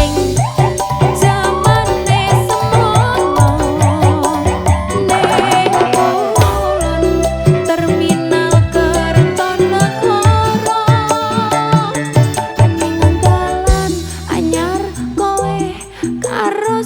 Ning jamane semono, ning kulon terminal Kertonegoro, ning dalan anyar kowe karo.